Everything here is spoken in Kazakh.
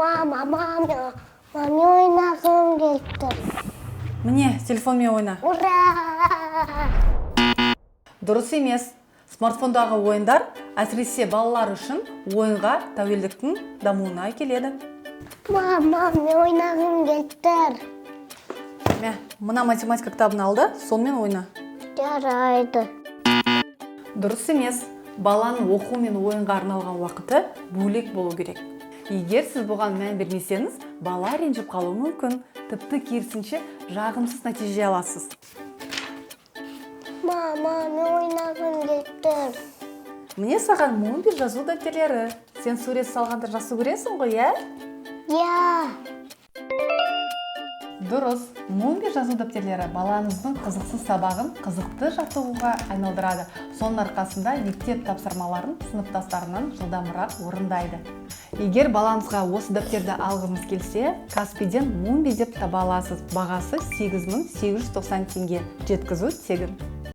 Мама, мама, мен ойнағым келіп тұр. Міне, телефонмен ойна. Ура! Дұрыс емес. Смартфондағы ойындар, әсіресе балалар үшін, ойынға тәуелділіктің дамуына әкеледі. Мама, мен ойнағым келіп тұр. Мә, мына математика кітабын ал да, сонымен ойна. Жарайды. Дұрыс емес. Баланың оқу мен ойынға арналған уақыты бөлек болу керек. Егер сіз бұған мән бермесеңіз, бала ренжіп қалуы мүмкін. Тіпті керісінше, жағымсыз нәтиже аласыз. Мама, мен ойнағым келіп тұр. Міне саған Мумби жазу дәптерлері. Сен сурет салғанды жақсы көресің ғой, иә? Иә. Дұрыс. Мумби жазу дәптерлері балаңыздың қызықсыз сабағын қызықты жаттығуға айналдырады. Соның арқасында мектеп тапсырмаларын сыныптастарынан жылдамырақ орындайды. Егер балаңызға осы дәптерді алғыңыз келсе, Каспиден Мумби деп таба аласыз. Бағасы 8890 теңге. Жеткізу тегін.